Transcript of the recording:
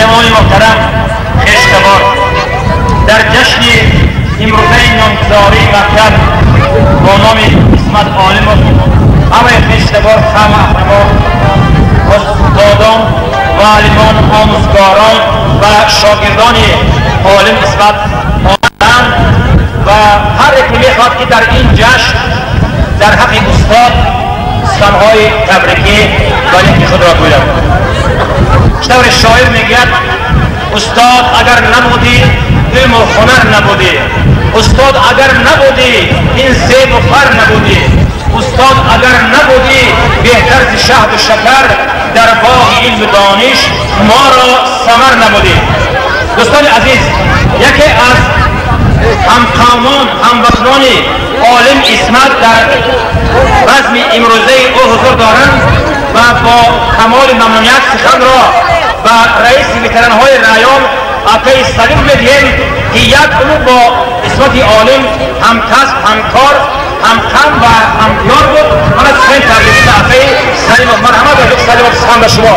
Меҳмони муҳтарам, хештабор, дар ҷашни имрӯзаи номгузории мактаб бо номи Исмат Олимов ҳамаи хештабор, ҳама аҳрабо, устодон, муаллимон, омӯзгорон ва шогирдони олим Исмат омаданд ва ҳар яке мехоҳад, ки дар ин ҷашн дар ҳаққи устод суханҳои табрикӣ ва неки худро гӯяд. Чӣ шоир мегӯяд: устод агар набудӣ, илму ҳунар набудӣ, устод агар набудӣ, ин зебу фар набудӣ, устод агар набудӣ, беҳтар зи шаҳду шакар, дар боғи илму дониш моро самар набудӣ. Дӯстони азиз, яке аз ҳамқавмон, ҳамватнони олим Исмат дар базми имрӯзаи ӯ ҳузур доранд ва бо камоли мамнуният суханро ба раиси ветеранҳои район акаи Салим медиҳем, ки як умр бо Исмати олим ҳамкасб, ҳамкор, ҳамқам ва ҳамдиёр буд. Мана сухани табрикӣ ба акаи Салимов. Марҳамат, Рафиқ Салимов, сухан ба шумо.